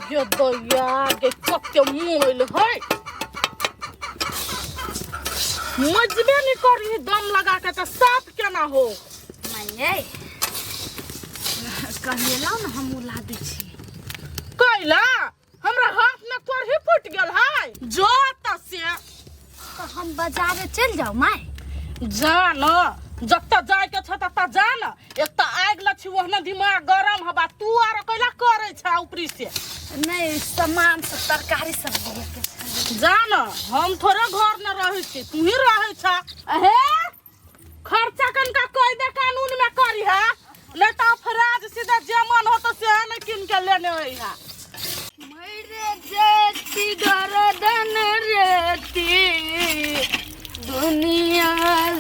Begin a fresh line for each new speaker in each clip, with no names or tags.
गे दैया गे कते मोल है मजबे नहीं करी दम लगा के तो साफ केना हो।
माइये कहिए लाओ ना, हम ला दै छी।
कैला हमरा हाथ में कोरही फूट गेल है जो त से।
तो हम बाजारे चल जाओ माय?
जा न, जतऽ जाय के छ ततऽ जा न। एक तऽ आगि लग छी ओहने दिमाग गरम हबा, तू आर कैला करै छ ऊपरी से?
नहीं, सामान सब तरकारी सब लिए के छै।
जा न, हम थोड़े घर न रहै छी, तू ही रहै छ। अहे खर्चा कनका कह दे कानून में करी है, नहीं तो अफराज सीधा जे मन हो तो से नहीं किन के लेने होई है।
मरे जेती गरदन रेती दुनिया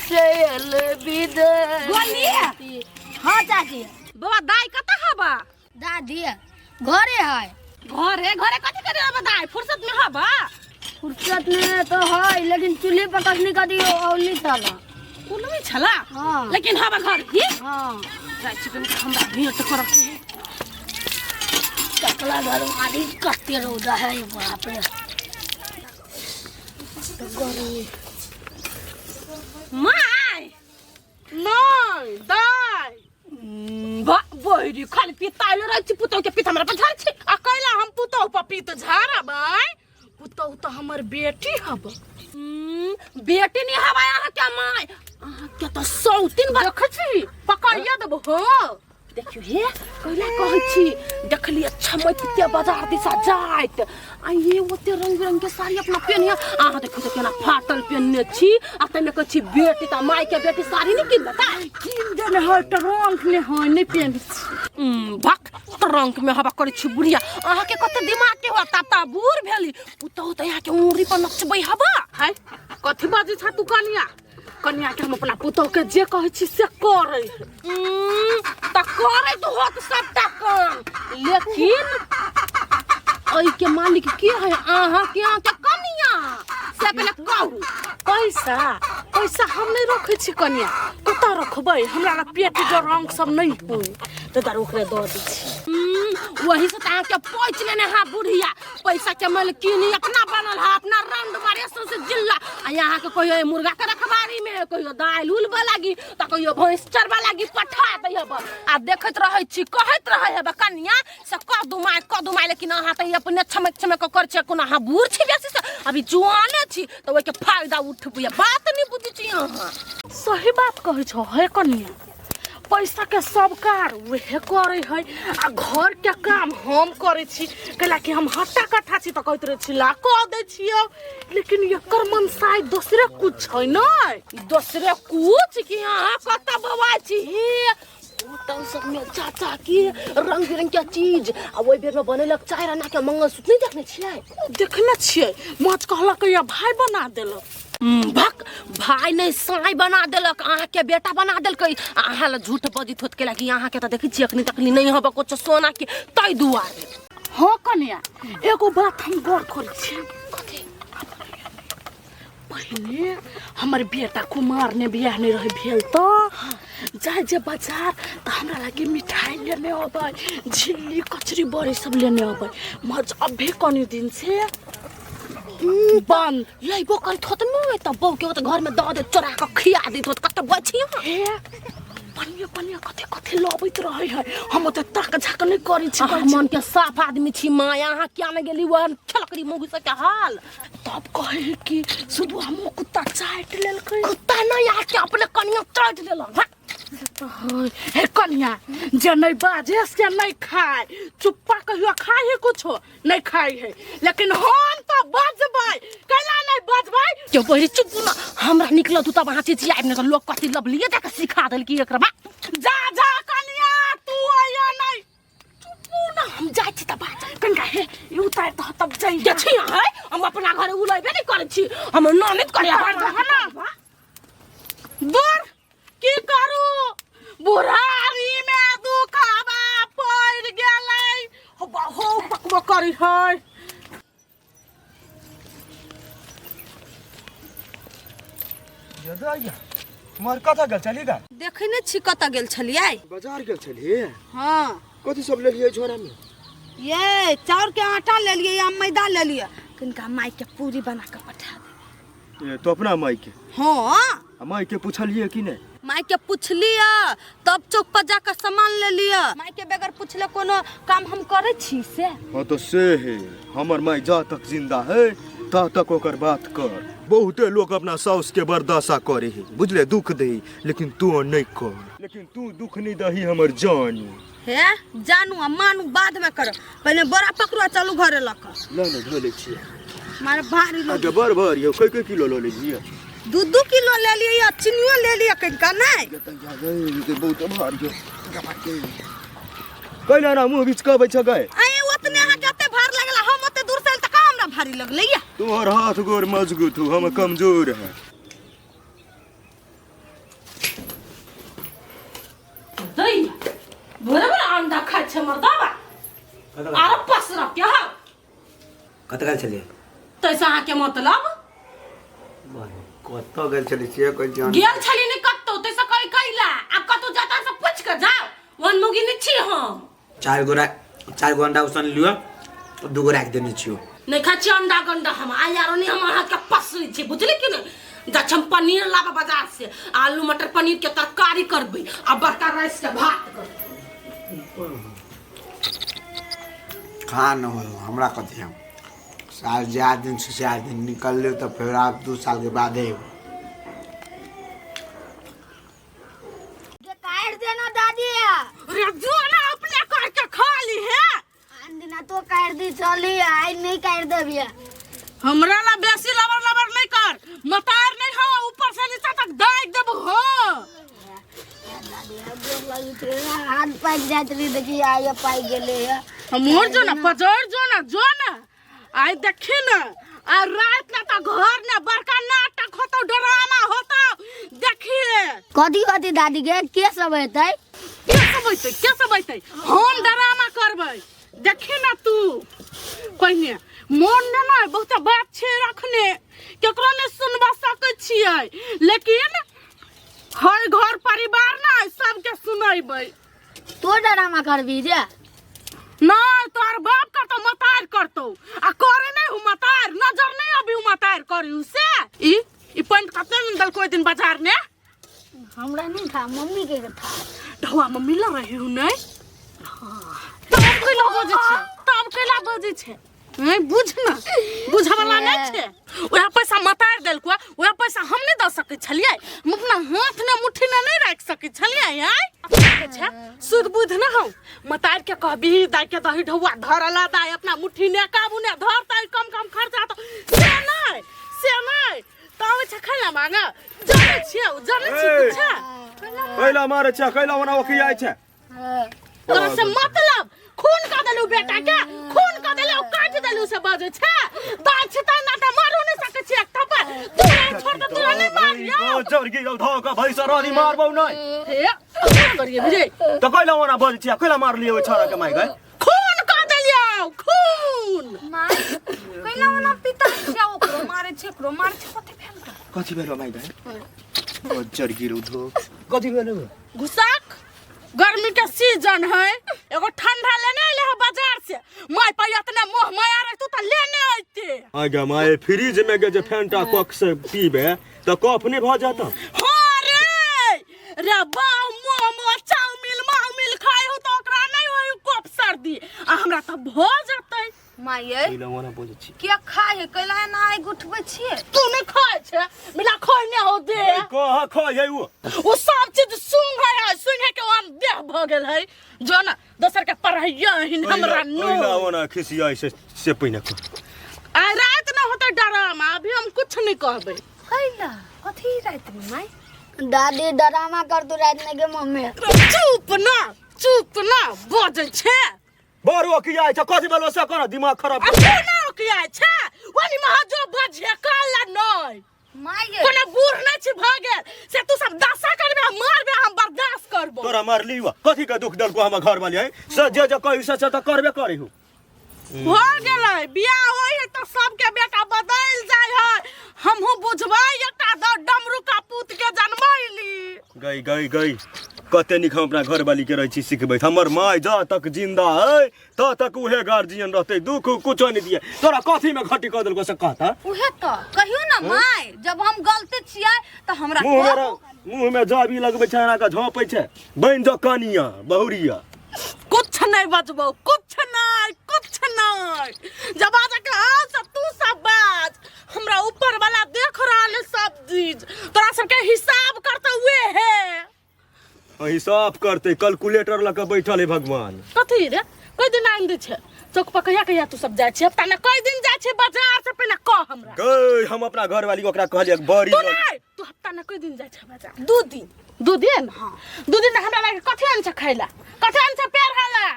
से अलविदा।
गोली।
हाँ चाची।
बाबा दाई कतऽ हबा?
दादी घरे है।
घरे घरे कथी करे हबा दाई? फुर्सत में हबा?
फुर्सत में तो है, लेकिन चूल्हे पर कखनी कदी औली छला।
कुलमी छला?
हाँ।
लेकिन हबा घर की?
हाँ।
जाइ छी कनी हमरा भेंट करऽ के है।
चकला घर मारी कते रौदा है, बाप रे।
गर्मी। माय नहीं दाई बहिरी खाली पिताइल रहै छी, पुतहु के पित हमरा पर झाड़ छी। आ कैला हम पुतहु पर पित झाड़बै? पुतहु तऽ हमर बेटी हब। बेटी नहीं हबै अहाँ के माय, अहाँ के तऽ सौतीन देखै छी पकड़िया देबो हो। देखियो हे कैला कहै छी, देखली अच्छा मैथिते बाजार दिशा जाइत आ ये ओते रंग बिरंग के साड़ी अपना पेनिया। अहाँ देखियो तऽ केना फाटल पेनने छी आ तैमे कहै छी बेटी तऽ माय के बेटी साड़ी नहीं किन देता? किन देने है ट्रंक ने है नहीं पेन छी। भक ट्रंक में हवा करै छी बुढ़िया। अहाँ के कते दिमाग के हुआ ताता बूढ़ भेली, पुतहु तऽ यहाँ के उंगरी पर नचबै हवा है। कथी बाजै छ तू कनिया? कनिया के हम अपना पुतहु के जे कहै छी से करै। तऽ करै तो होत सबटा काम, लेकिन एहि के मालिक के है? अहाँ के अहाँ के कनिया से पहिले कहू। पैसा पैसा हम नहीं रखै छी कनिया, कतऽ रखबै? हमरा लग पेट के रंग सब नहीं होय तऽ दारू ओकरे दऽ दै छी। वही से तऽ अहाँके पैच लेने है बुढ़िया, पैसा के मालकिनी अपना बनल है, अपना रंड मारे से जिल्ला। आ यहाँ के कहियो मुर्गा के रखबारी में, कहियो दालि उलबऽ लागी तऽ कहियो भैंस चरबऽ लागी पठा दै हब। आ देखैत रहै छी, कहैत रहै हेब कनिया से कह दू माय, कह दू माय, लेकिन अहाँ तऽ अपने छमक छमक कऽ करै छियै। कोनो अहाँ बूढ़ छी बेसी से अभी जुआने छी तऽ ओहिके फायदा उठबैया, बात नहि बुझै छी अहाँ। सही बात कहै छौ हे कनिया, पैसा के सब कार वह करे है आ घर के काम हम करे छी, कैला कि हम हट्टा कट्ठा छी तऽ कहैत रहै छी ला कह दै छियौ, लेकिन एकर मन शायद दोसरे कुछ है नै। दोसरे कुछ कि अहाँ कतऽ बौआइ छी? हे होटल सब में चाचा के रंग बिरंग के चीज आ ओहि बेर में बनेलक चारि आना के मंगलसूत्र, नहीं देखने छियै? देखने छियै, माछ कहलक या भाई बना देलक। भक भाई नहीं साई बना देलक, अहाँ के बेटा बना देलकै। अहाँ ला झूठ बजित होत केला कि अहाँ के तऽ देखै छियै अखनी तखनी नहीं हब कुछ सोना के तै दुआरे। हाँ कन्या, एगो बात हम गौर करै छियै। कथी? पहिले हमर बेटा कुमार ने बियाह नहीं रहे भेल तो जाय जे बाजार तो हमरा लागे मिठाई लेने अबै, झिल्ली कचरी बड़ी सब लेने अबै। मज अभी कनी दिन से बंद लैबो करैत होत नहीं तऽ बहू के होत घर में दऽ दे चोरा कऽ खिया दैत होत। कतऽ बची हे पनिया पनिया कथी कथी लबैत रहै है, हम ओते ताक झाक नहीं करै छी। अहाँ मन के साफ आदमी छी माय, अहाँ किया ने गेली वहन छलकरी मौगी सबके हाल? तब कहे है कि सुबह हम कुत्ता चाटि लेलकै। कुत्ता नहीं आके अपने कनिया चाटि लेलक। हे कनिया, जे नहीं बाजे से नहीं खाए, चुप्पा कहियो खाए है कुछो नहीं खाए है, लेकिन हम तो बजबै, कैला नहीं बजबै? क्यों पहिले चुप ना, हमरा निकल तू तब अहाँ चिचियाब नहीं तऽ लोग कथी लबलिए जाके सिखा देलकी एकरा बा। जा जा कनिया तू आया नहीं, चुप ना हम जाइ छी तऽ बाज कनिका। हे ई उतार दह तब जाइ छी। है हम अपना घर उलैबे नहीं करै छी, हम ननद करे ना दूर की करू, बुढ़ारी में दुखाबा पड़ि गेलै हो हो पकबो करी है।
यदि मर कतऽ गेल छली गा?
देखै नहि छी कतऽ गेल छलियै।
बाजार गेल छली?
हाँ।
कथी सब लेलियै झोरा में?
ये चाउर के आटा ले लिए या मैदा ले लिए, किनका माई के पूरी बना के पठा दे।
ए, तो अपना माई के?
हाँ।
आ माई के पूछलिए कि नहीं?
माई के पूछलिए तब चौक पर जाकर सामान ले लिया। माई के बगैर पूछले कोनो काम हम करे छी से?
हाँ तो से है, हमर माई जा तक जिंदा है ता तक ओकर बात कर। बहुते लोग अपना साउस के बर्दाश्त करे है, बुझले, दुख दे, लेकिन तू नहीं कर। लेकिन तू दुख नहीं दही हमर जान।
हे जानू आ मानू बाद में कर, पहले बोरा पकड़ो आ चलू घरे लक।
ना ना धो ले छिए।
मारे भारी लोग।
आगे बर बर यो कई कई किलो लो लीजिए?
2-2 किलो ले लिए या चीनियो ले लिए कनिका नहीं?
बहुत भारी हो। कैला ना मुंह बीच कबै छ गए?
आए ओतने अहाँ के ओते भार लगला, हम ओते दूर से आयल त कहाँ हमरा भारी लगलै या?
तोहर हाथ गोर मजबूत हो, हम कमजोर है।
दैया भोरे भोरे अंडा खाइ छै मर्दाबा। आरो पसरा के हा।
कत गेल छलियै?
तैसे अहाँ के मतलब?
कतऽ गेल छलियै से कोइ जान
गेल छलियै ने कतौ, तैसे कहि कैला आ कतौ जाता से पूछ के जाओ, वन मुगी नै छी हम।
चार गो अंडा उसन लियो, 2 गो राखि देने छियो।
नै खाइ छी अंडा गंडा हम, आइ आरो नै हम अहाँ के पसरै छी, बुझली कि नै? जा हम पनीर लाबऽ बाजार से, आलू मटर पनीर के तरकारी करबै आ बड़का राइस के भात करबै।
खा न हो हमरा कथी हम साल 4 दिन से 4 दिन निकल लियो तो फिर आप 2 साल के बाद अयबो।
काट देना दादी।
रे जो ना अपने कर के खा ली है।
आन दिना तो काट दी चली, आई नहीं काट देबिया।
हमरा ला बेसी लबर लबर नहीं कर, मतार नहीं हो ऊपर से नीचा तक दाग देबो हो।
दादी अब गोर लगी छै, हाथ पाकि जाइत रही, देखी आइ पाकि गेलै है।
हमर जो ना पजर जो ना जो ना आई देखी ना, आ रात ना तो घर ना बड़का नाटक होतो, ड्रामा होतो, देखिए।
कथी कथी दादी के के सब हेतै?
के सब हेतै, के सब हेतै? हम ड्रामा करबै, देखी ना तू। पहिने मोन ने ना बहुत बात छै रखने, केकरो ने सुनबा सकै छियै, लेकिन हर घर परिवार ना सबके सुनैबै।
तो ड्रामा करबी जे?
नहीं तोहर बाप करतो मतार करतो, आ करे नहीं हूँ मतार, नजर नहीं अभी हूँ मतार करी उसे। ई पैंट कते दिन दल कोई दिन बाजार ने?
हमरा नहीं था, मम्मी के था।
ढौआ मम्मी ला रही हूँ नहीं? तब कैला बजै छै, तब कैला बजै छै? नहीं बुझ ना, बुझवला नहीं छै। वएह पैसा मतार देलको, वएह पैसा हम नहीं दऽ सकै छलियै, हम अपना हाथ ने मुट्ठी ने नहीं राखि सकै छलियै। आय छै सुध बुध न हौ, मतार के कहबी दाइ के दही ढौआ धरला दाइ अपना मुट्ठी ने काबू ने धरतै, कम कम खर्चा तो से नहीं, से नहीं। तऽ आबै छै खाना मांगे, जानै छियै, जानै छियै कुछ।
कैला मारै छै, कैला ओना ओखियाइ छै।
तोरा से मतलब खून कऽ देलू बेटा के, खून कऽ देलू, काटि देलू से बजै छै। दाइ छै तऽ ना तऽ मारू नहि सकै छी एक थप्पड़। तोरा छोड़ दे, तोरा नहि मारियौ।
जर गिरौ धऽ कऽ भैंस रानी मारबौ नहि।
हे, करियै बुझै।
तऽ कैला ओना बजै छै, कैला मारलियै ओहि छौड़ा के माय गै?
खून कऽ देलियौ, खून।
माय, कैला ओना पिता छै, ओकरो मारै छै, एकरो मारै छै, कथी भेल तऽ?
कथी भेलौ माय गै? जर गिरौ धो। कथी भेलौ?
घुसक, गर्मी के सीजन है, एगो ठंडा लेने अइले है बाजार से, my पर इतना मोह माया रहे तू त लेने अइते।
आगे my fridge में के जे फेंटा कक से पीबे त कफ नहीं भ जाता?
हाँ रे, रे बाऊ मोमो चाउमिन माउमिन खाइ हो त ओकरा नहीं होई कफ सर्दी, आ हमरा त भ जतै।
माये,
कैला ओना बोलै छी।
के खाइ है? कैला एना आगि उठबै छियै?
तू नहीं खाइ छै, मिला खाइ नहीं हो दे।
कहाँ खाइ है उ?
उ सब चीज सुंघै है, सुंघै के ओहन देह भ गेल है, जो ना दोसर के पढ़ैया हिन हमरा नो।
कैला ओना खिसियाइ से पहिने कह।
आ रात न होतै डरामा, अभी हम कुछ नहीं कहबै।
कैला कथी रात में माय?
दादी डरामा कर तू रात में के मम्मी।
चुप ना, चुप ना बजै छै।
बड़ ओकियाइ छै, कथी भेलौ से कर, दिमाग खराब।
आ तू ना ओकियाइ छै, ओनी महा जो बजे काला नै।
माय गे।
कोनो बूढ़ नै छी भ गेल से तू सब दशा करबे, हम मारबे, हम बर्दाश्त करबो।
तोरा मारली वा कथी के दुख देलको हमर घर वाली है से जे जे कही से त करबे करी हूँ।
भ गेलै बियाह होय है त सबके बेटा बदलि जाइ है, हमहूँ बुझबै एकटा डमरू का पूत के जनमैली।
गई गई गई कते नीक हम अपना घरवाली के रहै छी सिखबैत। हमर माय जा तक जिंदा है ता तक उहे गार्जियन रहते, दुख कुछो नहीं दिए। तोरा कथी में घटी कऽ देलको से कहता?
उहे तो कहियो ना माय, जब हम गलती छियै त हमरा
मुंह में
कहू।
मुंह में जाबी लगबै छै, एना के झोपै छै। बनि जो कनिया बहुरिया।
कुछ नहीं बजबो, कुछ नहीं, कुछ नहीं। जब आ जाके आओ सब तू सब बाज, हमरा ऊपर वाला देख रहा है सब चीज, तोरा सबके हिसाब करते हुए है।
हिसाब करते कैलकुलेटर लऽ के बैठल है भगवान।
कथी रे, कई दिन आनि दै छै चौक पर? कहिया कहिया तू सब जाइ छै? हफ्ता ने कई दिन जाइ छै बाजार से? पहिने कह हमरा।
गई हम अपना घरवाली के ओकरा कहलियै बड़ी
तू
लग-
नहीं, तू हफ्ता ने कई दिन जाइ छै बाजार?
2 दिन।
2 दिन? हाँ, 2 दिन। हमरा लागे कथी आनि छै खैला, कथी आनि छै पेड़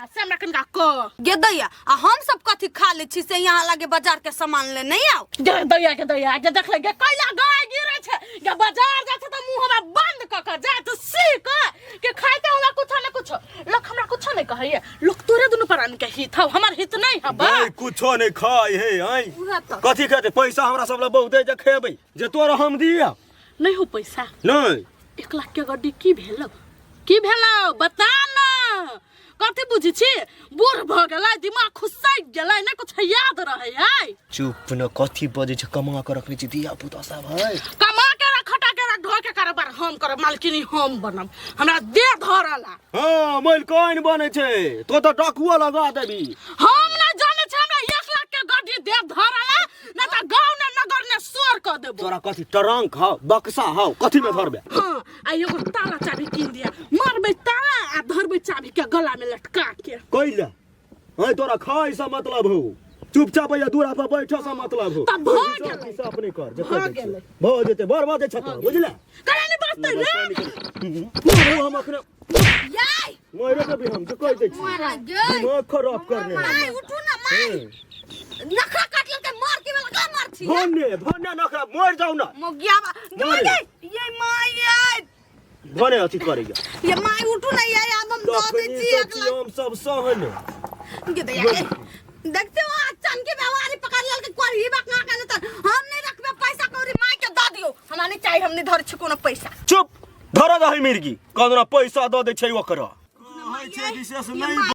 से हमरा कनिका कह।
गे दैया, आ हम सब कथी खा ले छी से यहाँ लागे बाजार के सामान ले नहीं आओ?
गे दैया, गे दैया, गे देख ले गे कैला गाय गिरे छै। गे बाजार जाइ छै त मुंह हमरा बंद क के जाय त सीख के खाइते हमरा कुछो ने कुछो। लोग हमरा कुछो नहीं कहैया, लोग तोरे दुनू प्राणी के हित हौ, हमर हित नहीं हौ। बा
गई कुछो नहीं खाय हे आई।
उहे तो।
कथी खेतै? पैसा हमरा सब लग बहुत है जे खेबै जे तोरा हम दिया।
नहीं हो पैसा?
नहीं।
1 लाख के गड्डी की भेलो, की भेलो बता ना। कथी बुझी छी? बूढ़ भ गेलै, दिमाग खुसैक गेलै, ने कुछ याद रहे है।
चुप न, कथी बजै छै? कमा के रखने छी, धिया पुता सब है।
कमा के रख, खटा के रख, ढो के कारोबार हम करब, मालकिनी हम बनब, हमरा दे धरला।
हाँ, मालकाइन बनै छै तो तऽ डाकुआ लगा देबी।
हम ना जाने छै, हमरा 1 लाख के गड्डी दे धरला, ना त गाँव ने नगर ने शोर क देबो।
तोरा कथी ट्रंक हौ, बक्सा हौ, कथी में धरबे?
हाँ, आ एगो ताला चाबी कीन दिया, मारबै ताला आ धरबै चाबी के गला में लटका के।
कैला है तोरा खाइ से मतलब हो? चुपचाप या दूरा पर बैठ से मतलब हो?
तब भऽ
हिसाब
गेलै।
हिसाब नहीं कर जे
भऽ
कह दै छियौ।
गेलै।
भऽ जेतै, बर्बाद छै तो, बुझले?
कला नहीं बचतै रे।
मारू हम अखने।
याय
मारे देबी हम जे कह दै छी।
मारा गे।
दिमाग खराब करने है।
माय उठू ना माय, नखरा काट लेलकै, मार के वाला का मार छी।
भने भने नखरा, मर जाऊ ना।
मोगिया बा
मारे।
ये my ये
भने अथी करैया।
ये my उठू ना, ये आब हम दऽ दै
तखनी
छी
से
1 लाख।
हम सब सहने।
गे दैया गे, देखते हो आज चन के व्यवहार पकड़ लेलकै, कोरही बा कहाँ के त हम नहीं रखबे पैसा कौड़ी, my के दऽ दियौ, हमरा नहीं चाहिए, हम नहीं धर छी कोनो पैसा।
चुप, धर दही मिर्गी, कहना पैसा दऽ दै छै ओकरा। कहै छै विशेष नहीं।